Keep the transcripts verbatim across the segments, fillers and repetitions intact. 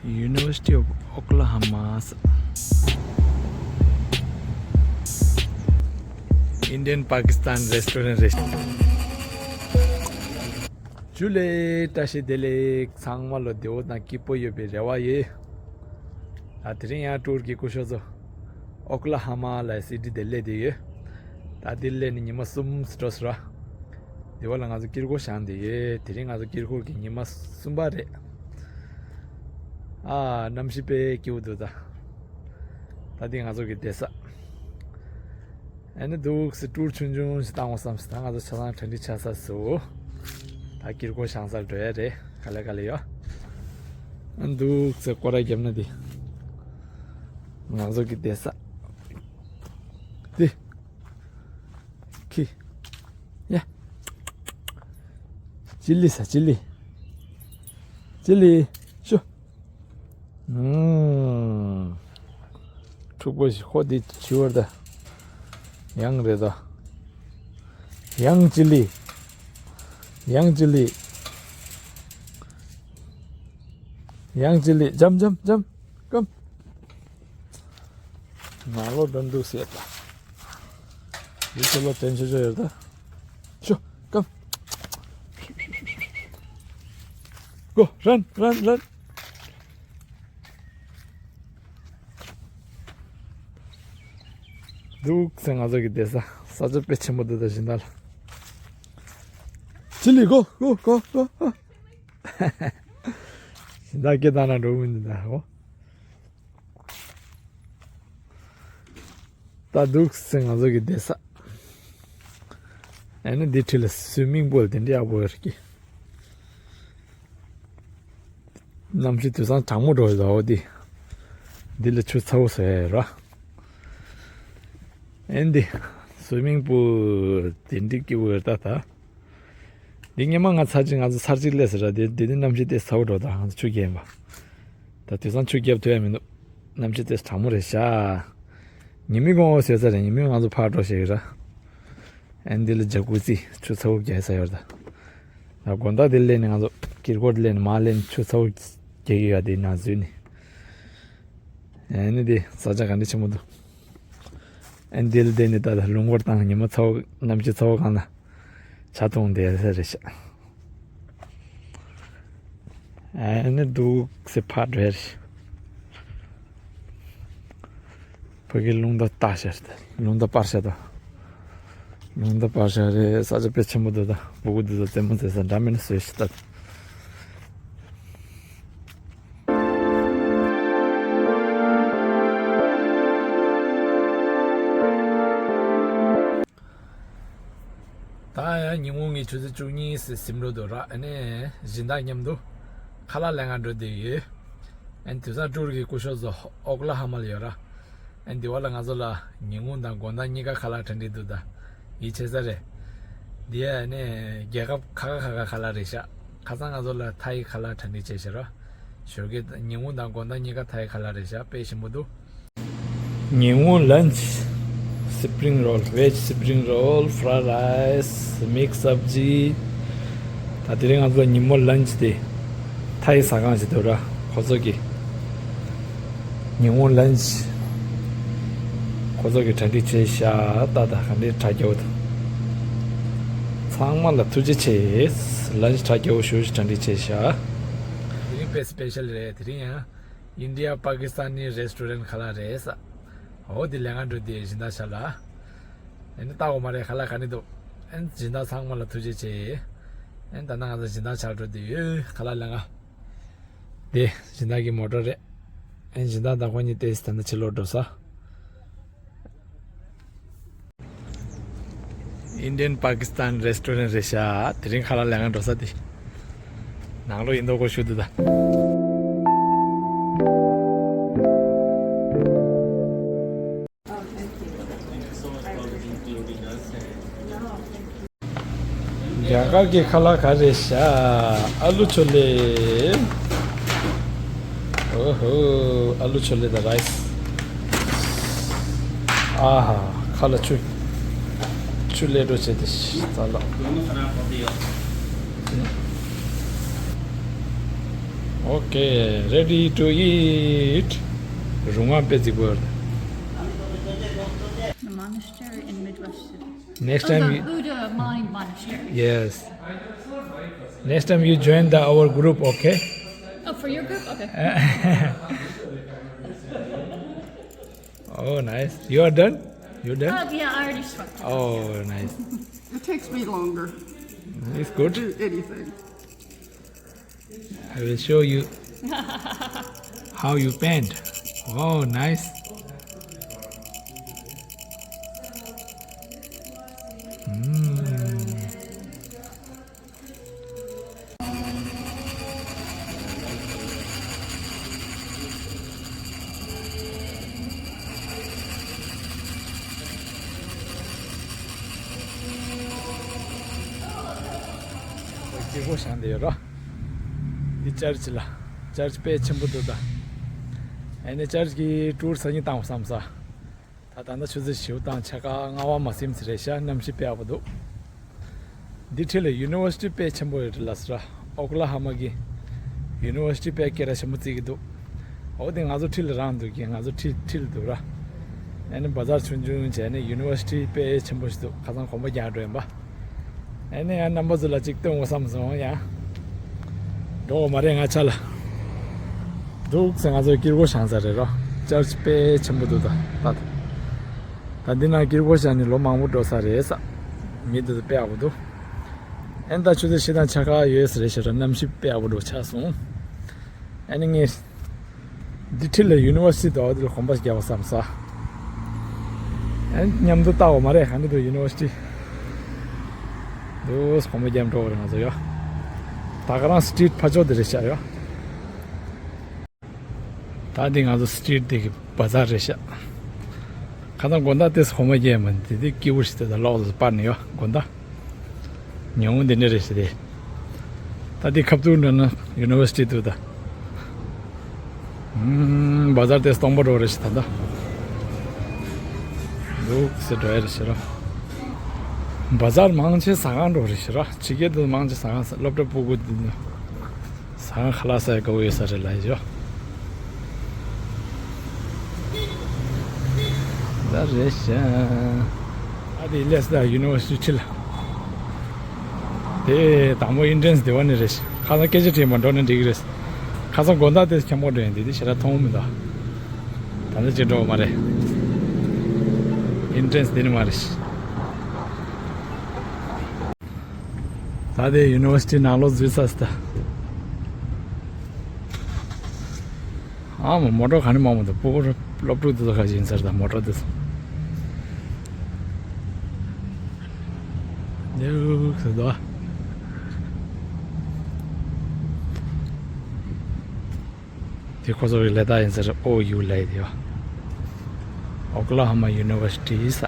University of Oklahoma. Indian Pakistan restaurant རེད། ཇུ་ལེ། བཀྲ་ཤིས་བདེ་ལེགས། ཚང་མ་ལ་བདེ་པོ་དང་སྐྱིད་པོ་ཡོད་པའི་རེ་བ་ཡོད། ད་དེ་རིང་ཡང་ཊུར་གྱི་སྐུ་ཞབས་ཚོ་ཨོ་ཀ་ལ་ཧ་མ་ལ་སི་ཊི་དེ་སླེབས་བསྡད་ཡོད། ད་འདིར་སླེབས་ནས་ཉི་མ་གསུམ་འགྲོ་སོང་ར། དེ་བ་ལ་ང་ཚོ་དཀྱིལ་འཁོར་བཞེངས་བསྡད་ཡོད། དེ་རིང་ང་ཚོ་དཀྱིལ་འཁོར་གྱི་ཉི་མ་གསུམ་པ་རེད། ཨ། གནམ་གཤིས་དཔེ་སྐྱིད་པོ་འདུག་ད། ད་འདི་ང་ཚོ་གི་བསྡད་ས། ཨ་ནི་འདུག་སེ་ཊུར་ཆུང་ཆུང་ཞིག་བཏང་བ་བསམ་སོང་། ད་ང་ཚོ་ཆ་ཚང་གྲ་སྒྲིག་ཆགས་ཚར་སོང་། ད་དཀྱིལ་འཁོར་བཞེངས་སར་འགྲོ་ཡ་རེད། ག་ལེ་ག་ལེ་ཡོད། ཨ་འདུག་སེ་སྐོར་ར་བརྒྱབ་ན་འདི་ང་ཚོ་གི་བསྡད་ས་འདི། ཁི། ཡ། ཅི་ལི་ས་ཅི་ལི། ཅི་ལི། ཤོ། ཨུམ། ཕྲུག་པོ་ཞིག་ཧོ་འདི་བྱི་བར་ད། ཡང་རེད་ད། ཡང་ཅི་ལི། ཡང་ཅི་ལི། ཡང་ཅི་ལི། འཇམ་འཇམ་འཇམ། སྐམ། ནང་ལོགས་འགྲོ་འདུག་ཟེར་ད། འདི་ཚོ་ལོ་དྲན་ཆོ་ཆོ་ཡོད་ད། ཤོ། སྐམ། གོ། རན་རན་རན། འདུག་སེ་ང་ཚོ་གི་བསྡད་ས། ས་ཆ་དཔེ་ཆེན་པོ་འདུག་ད་སྦྱིན་བདག་ལ། ཅི་ལི་གོ་གོ་གོ་གོ། སྦྱིན་བདག་སྐད་བཏང་ན་འགྲོ་གི་མི་འདུག་ད་འོ། ད་འདུག་སེ་ང་ཚོ་གི་བསྡད་ས། ཨ་ནི་འདི་འཁྲིས་ལ་སུའི་མིང་པུལ་དེ་འདྲ་ཡག་པོ་ཡོད་རེད་ཀི། གནམ་གཤིས་དུས་སང་གྲང་མོ་འགྲོ་ཡོད་འོ་འདི། འདི་ལ་ཆུ་ཚ་པོ་བཟོ་ཡ་ཡོད་ར། ཨ་ནི་འདི་སུའི་མིང་པུལ་དེ་འདྲ་སྐྱིད་པོ་ཡོད་ད་ད། འདི་སྔོན་མ་ང་ཚར་གཅིག་ང་ཚོ་ཚར་གཅིག་སླེབས་ཟེར་ར། འདི་འདི་ནི་གནམ་གཤིས་དེ་ཚ་པོ་འགྲོ་ད་ང་ཚོ་ཆུ་རྐྱལ་ཡིན་པ། ད་དུས་སང་ཆུ་རྒྱབ་ཐུབ་ཡ་མི་འདུག་གནམ་གཤིས་དེ་གྲང་མོ་རེད་ཤག་ཉི་མའི་དགོང་མོ་ཟེར་ས་རེད། ཉི་མའི་ང་ཚོ་ཕར་འགྲོ་ཤེས་ཀྱི་ར། ཨ་ནི་འདི་ལ་ཇ་ཀུ་ཙི་ཆུ་ཚ་པོ་རྒྱག་ས་ཡོད་རེད་ད། ད་དགོང་དག་འདི་སླེབས་ནས་ང་ཚོ་དཀྱིལ་འཁོར་འདི་སླེབས་ནས་མར་སླེབས་ནས་ཆུ་ཚ་པོ་རྒྱག་གི་ཡོད་དེ་ནང་འཛུལ་ནས། ཨ་ནི་འདི་ས་ཆ་ག་འདྲ་ཆེན་པོ་འདུག་ཨ་ནི་འདི་ལ་བསྡད་ནས་ད་ལྟ་རླུང་འཁོར་བཏང་ཉི་མ་ཚ་པོ་གནམ་གཤིས་ཚ་པོ་སྒང་ལ། ཇ་འཐུང་བསྡད་ས་རེད་ཤག་ཨ་ནི་འདུག་སེ་ཕར་འགྲོ་ཡ་རེད། ཕ་གི་རླུང་རྟ་བཏགས་ཤག་རེད། རླུང་རྟ་སྤར་ཤག་ད། རླུང་རྟ་སྤར་ཤག་རེད། ས་ཆ་དཔེ་ཆེན་པོ་འདུག་ད། སྤུ་གུ་འདི་ཚོ་རྩེད་མོ་རྩེ་ས་འདྲ་མིན་ན་བཟོས་ཤག་ད། ད་ཡང་ཉིན་གུང་གི་ཆུ་ཚོད་བཅུ་གཉིས་ཟིན་འགྲོ་འདུག་ར། ཨ་ནི་སྦྱིན་བདག་མཉམ་དུ་ཁ་ལག་ལེན་ག་འགྲོ་བསྡད་ཡོད། ཨ་ནི་དུས་སང་ཊུར་གྱི་སྐུ་ཞབས་ཚོ་ཨོ་ཀ་ལ་ཧ་མ་ལ་ཡོད་ར། ཨ་ནི་འདི་བ་ལ་ང་ཚོ་ལ་ཉིན་གུང་དང་དགོང་དག་གཉིས་ཀ་ཁ་ལག་གྲ་སྒྲིག་འདུག་ད། ཡིད་ཆེས་ས་རེད། འདི་ཡ་ནི་རྒྱལ་ཁབ་ཁ་ཁ་ཁ་ཁ་ཁ་ལག་རེད་ཤག་ཁ་སང་ང་ཚོ་ལ་ཐའི་ཁ་ལག་གྲ་སྒྲིག་བྱས་ཤག་ར། ཞོགས་ཀས་ཉིན་གུང་དང་དགོང་དག་གཉིས་ཀ་ཐའི་ཁ་ལག་རེད་ཤག་དཔེ་ཞིམ་པོ་འདུག་ཉིན་གུང་ལན་ཆི། སི་པི་རིང་རོལ། ཝེཇ་སི་པི་རིང་རོལ། ཕ་རའེ་རའི་སི། མིག་སབ་ཇི། ད་དེ་རིང་ང་ཚོ་ཉིན་མོ་ལན་ཆི་དེ་ཐའི་ཟ་ཁང་ཞིག་འདུག་ར། ཁོ་ཚོ་གི་ཉིན་གུང་ལན་ཆི་ཁོ་ཚོ་གི་གྲ་སྒྲིག་བྱས་ཤག་ད་ད་ག་འདྲའི་གྲ་རྒྱས་པོ་འདུག་ཚང་མ་ལ་ཐུགས་རྗེ་ཆེ། ལན་ཆི་གྲ་རྒྱས་པོ་ཞེ་པོ་ཞིག་གྲ་སྒྲིག་བྱས་ཤག་དེ་རིང་དཔེ་སི་པེ་ཤལ་རེད། དེ་རིང་ཡང་ཨིན་ཌི་ཡ་པ་ཀི་སི་ཐན་ནི་རེ་སི་ཊོ་རན་ཁ་ལག་རེད་ས། འོ་དེ་ལས་ང་འགྲོ་དེ་སྦྱིན་བདག་ཤ་ལ། ཨ་ནི་ལྟ་འོ་མ་རེད། ཁ་ལག་ག་ནི་འདུག་ཨ་ནི་སྦྱིན་བདག་ཚང་མ་ལ་ཐུགས་རྗེ་ཆེ། ཨ་ནི་ད་ནང་ང་ཚོ་སྦྱིན་བདག་ཆགས་འགྲོ་དེ་ཡོད། ཁ་ལག་ལས་ང་། དེ་སྦྱིན་བདག་གི་མོ་ཊ་རེད། ཨ་ནི་སྦྱིན་བདག་དང་ཁོ་གཉིས་ཏེས་ད་ནི་ཕྱི་ལོགས་འགྲོ་ས། Indian Pakistan restaurant རེད་ཤག་དེ་རིང་ཁ་ལག་ལེན་ག་འགྲོ་ས་དེ། ནང་ལོགས་ཡིན་མདོག་ཁ་པོ་ཞིག་འདུག་ད། རྒྱ་གར་གྱི་ཁ་ལག་ག་རེ་ཤག་ཨ་ལུ་ཆོ་ལེ། ཨོ་ཧོ། ཨ་ལུ་ཆོ་ལེ་དང་རའི་སི། ཨ་ཧ། ཁ་ལ་ཆུ། ཆུ་ལེ་འགྲོ་བྱེད་དེ་ཤི་ཙ་ལ། Okay, ready to eat. རུང་བ་དཔེ་རྫིག་པོ་ཡོད། The monastery in Midwest City. Next Oh, time, the you, Buddha Mind Monastery. Yes. Next time you join the our group, okay? Oh, for your group? Okay. Oh, nice. You are done? You done? Oh, yeah, I already swept. Oh, nice. It takes me longer It's to good. do anything. I will show you how you paint. Oh, nice. Mm. སྐྱིད་པོ་བཞག་འདི་ཡོད་ར། འདི་ཅར་ཅི་ལ། ཅར་ཅི་དཔེ་ཆེན་པོ་འདུག་ད། ཨ་ནི་ཅར་ཅི་གི་ཊུར་སང་ཉིན་བཏང་བ་བསམ་ས། ད་ད་ལྟ་ཆུ་ཚོད་བཞི་པོ་དང་ཕྱེད་ཀ་ལྔ་པ་མ་ཟིན་ཙམ་རེད་ཤག་གནམ་གཤིས་དཔེ་ཡག་པོ་འདུག་འདི་འཁྲིས་ལ་ཡུ་ནི་ཝར་སི་ཊི་དཔེ་ཆེན་པོ་ཡོད་རེད་ལབ་སོང་ར། ཨོ་ཀ་ལ་ཧ་མ་གི་ཡུ་ནི་ཝར་སི་ཊི་དཔེ་སྐད་གྲགས་ཆེན་པོ་བརྩི་གི་འདུག་འོ་དེ་ང་ཚོ་འཁྲིས་ལ་རང་འདུག་གི་ང་ཚོ་འཁྲིས་འཁྲིས་ལ་འདུག་ར། ཨ་ནི་བ་ཛར་ཆུང་ཆུང་བྱས་ནས་ཡུ་ནི་ཝར་སི་ཊི་དཔེ་ཆེན་པོ་ཞིག་འདུག་ཁ་སང་གོམ་པ་རྒྱག་འགྲོ་ཡིན་པ། ཨ་ནི་ཡང་རྣམ་པ་ཚོ་ལ་ཅིག་སྟོན་དགོས་བསམ་སོང་ཡང་། འགྲོ་དགོས་མ་རེད་ང་ཆ་ལ། འདུག་ཟེར་ང་ཚོ་ཀིར་ཀོ་ཤང་ས་རེད་རོ། ཅར་ཅི་དཔེ་ཆེན་པོ་འདུག་ད་ད། ད་འདི་ན་ཀིར་ཀོ་ཤང་ནི་ལོ་མང་པོ་འགྲོ་ས་རེད་ས། མི་འདུག་དཔེ་ཡག་པོ་འདུག་ཨན་ད་ཆུ་ཚོད་བཞི་དང་ཕྱེད་ཀ་ཡོད་ས་རེད་ཤག་ར། གནམ་གཤིས་དཔེ་ཡག་པོ་འགྲོ་ཆགས་སོང་། ཨ་ནི་ངས། འདི་འཁྲིས་ལ་ཡུ་ནི་ཝར་སི་ཊི་འདུག་འདི་ལ་གོམ་པ་རྒྱག་པ་བསམ་ས། ཨ་མཉམ་དུ་ལྟ་བ་མ་རེད་ག་འདི་འདུག་ཡུ་ནི་ཝར་སི་ཊི། འདུག་གོམ་པ་རྒྱབ་འགྲོ་བ་རེད་ང་ཚོ་ཡོ། ད་ག་རང་སི་ཊི་རིཊ་ཕ་ཕྱོགས་འདི་རེད་ཤག་ཡོ། ད་འདི་ང་ཚོ་སི་ཊི་རིཊ་འདི་གི་བ་ཛར་རེད་ཤག་ཁ་སང་དགོང་དག་ཏེས་གོམ་པ་རྒྱབ་མ་འདི་འདི་སྐྱིད་པོ་ཞིག་འདུག་ད་ལོག་ཏུ་སྤར་ནས་ཡོ་དགོང་དག་ཉུང་ངུ་འདི་འདྲ་རེད་ཟེར་ཏེ། ད་འདི་ཁ་ཐུག་འགྲོ་ན་ཡུ་ནི་ཝར་སི་ཊི་འདུག་ད། ཨུམ། བ་ཛར་དེ་སྟོང་པ་འགྲོ་རེད་ཤག་ད་ལྟ། འདུག་སེ་འགྲོ་ཡ་རེད་ཤག་ར། བ་ཛར་མང་ཆེ་ཟ་ཁང་འགྲོ་རེད་ཤག་ར། ཕྱི་རྒྱལ་དུ་མང་ཆེ་ཟ་ཁང་ཟ་སློབ་གྲྭ་སྤུ་གུ་འདི་ནི། ཟ་ཁང་ཁ་ལག་ཟ་ཡ་དགའ་བོ་ཡོད་ས་རེད་ལབ་ཡོད། ད་རེད་ཤག་ཨ་དེ་ལས་ད་ཡུ་ནི་ཝར་སི་ཊི་ལ། དེ་དང་པོ་ཨིན་ཊྲན་སི་དེ་བ་ནི་རེད་ཤག་ཁ་སང་སྐད་ཆ་དྲིས་མ་འགྲོ་ན་འགྲིག་གི་རེད། ཁ་སང་དགོང་དག་དེ་ཁྱམས་པ་འགྲོ་ཡིན་དེ་དེ་ཞེ་དྲག་མཐོང་མི་འདུག་ད་ལྟ་ཅི་འགྲོ་མ་རེད། ཨིན་ཊྲན་སི་དེ་ནི་མ་རེད་ཤག་ད་དེ་ཡུ་ནི་ཝར་སི་ཊི་ནང་ལོགས་འཛུལ་ཚར་སོང་ད། ཨ་མ་མོ་ཊ་ག་ནས་མང་མོ་འདུག་སྤུ་གུ་སློབ་ཕྲུག་དེ་ཚོ་ག་ཞིག་ཡིན་ཚར་ད་མོ་ཊ་དེ་ཚོ། ལེའུ་ཟེར་དོ། དེ་ཁོ་ཚོ་གི་ལས་ད་ཡིན་ཟེར་ཨོ་ཡུ་ལས་དེ་ཡོ། ཨོ་ཀ་ལ་ཧོ་མ་ཡུ་ནི་ཝར་སི་ཊི་ས།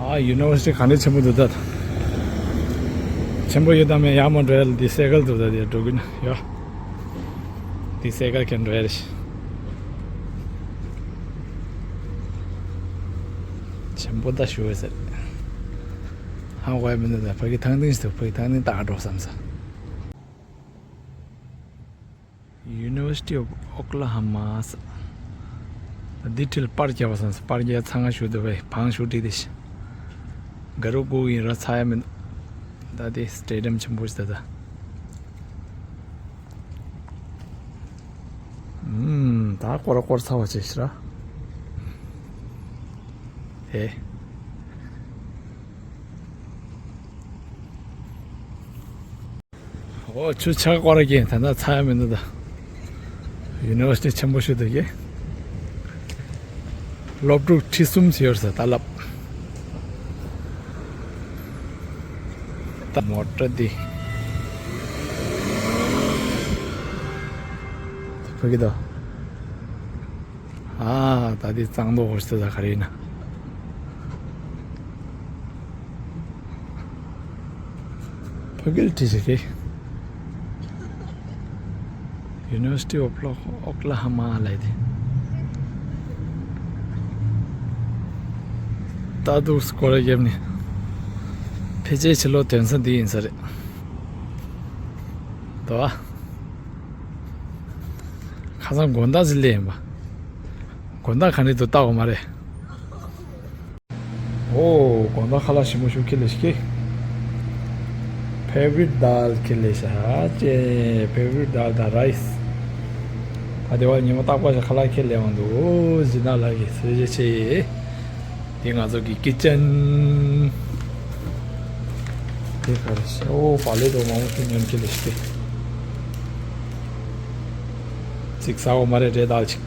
ཨ་ཡུ་ནི་ཝར་སི་ཊི་ག་འདྲ་ཆེན་པོ་འདུག་ད། ཆེན་པོ་ཡོད་དམ་མེད་ཡག་མོ་འགྲོ་ཡ་ལ་འདི་སའི་ཀལ་འདུག་ད་དེ་འགྲོ་གི་ན་ཡོ། འདི་སའི་ཀལ་གན་འགྲོ་ཡ་རེད། ཆེན་པོ་ད་ཞུ་བས་ཟེར། ཧང་གོ་ཡ་མི་འདུག་ད་ཕ་གི་ཐང་ཐིང་ཞིག་འདུག་ཕ་གི་ཐང་ཐིང་ཏག་འགྲོ་བསམ་ས། University of Oklahoma ས། འདི་འཁྲིས་ལ་པར་རྒྱབ་པ་སོང་ས་པར་རྒྱབ་ཚང་ང་ཞུ་འདུག་བས་བང་ཞུ་འགྲིག་དེ་ཤི། ག་རུ་སྒུག་ཡིན་ར་ཚ་ཡ་མིན། ད་དེ་སི་ཊེ་ཌི་ཡམ་ཆེན་པོ་ཞིག་ད་ད། ཨུམ། ད་སྐོར་སྐོར་ཚ་བ་བྱེད་ཤི་ར། དེ། ཨོ་ཆུ་ཆག་སྐོར་གྱིན་ད་ལྟ་ཚ་ཡ་མི་འདུག་ད། ཡུ་ནི་ཝར་སི་ཊི་ཆེན་པོ་ཞིག་འདུག་གི། སློབ་ཕྲུག་ཁྲི་གསུམ་ཞིག་ཡོད་ས་ད་ལབ། ད་མོ་ཊ་འདི། ཕ་གི་ད། ཨ་ད་འདི་གཙང་མདོག་ཧོར་སི་ད་ག་རེ་ཡིན་ན། ཕ་གིར་བྲིས་ཤག་གི། University of Oklahoma ལབ་དེ། ད་འདུག་སྐོར་ར་བརྒྱབ་ནས། ཕལ་ཆེར་ཕྱི་ལོགས་ཐོན་ས་འདི་ཡིན་ས་རེད། འདུག་ཨ། ཁ་སང་དགོང་དག་ཅིག་སླེབས་ཡིན་པ། དགོང་དག་ག་འདྲ་འདུག་བལྟ་དགོས་མ་རེད། ཨོ། དགོང་དག་ཁ་ལག་ཞིམ་པོ་ཞིག་ཁྱེར་སླེབས་ཤིག Favorite dal ཁྱེར་སླེབས་ཤག་ཅེ། Favorite dal དང་rice། ད་དེ་བ་ཉི་མ་རྟག་པར་ཞིག་ཁ་ལག་ཁྱེར་སླེབས་འོང་འདུག་ཨོ། ཟི་ན་ལགས་ཀྱིས་ཟེར་བྱས་ཆེ། འདི་ང་ཚོ་གི་kitchen། འདི་ག་རེ་ཟེར། ཨོ། བག་ལེབ་དོ་མང་པོ་ཞིག་མཉམ་ཁྱེར་སླེབས་ཤིག་ཅིག་ཟ་དགོས་མ་རེད། འབྲས་དཀར་ཅིག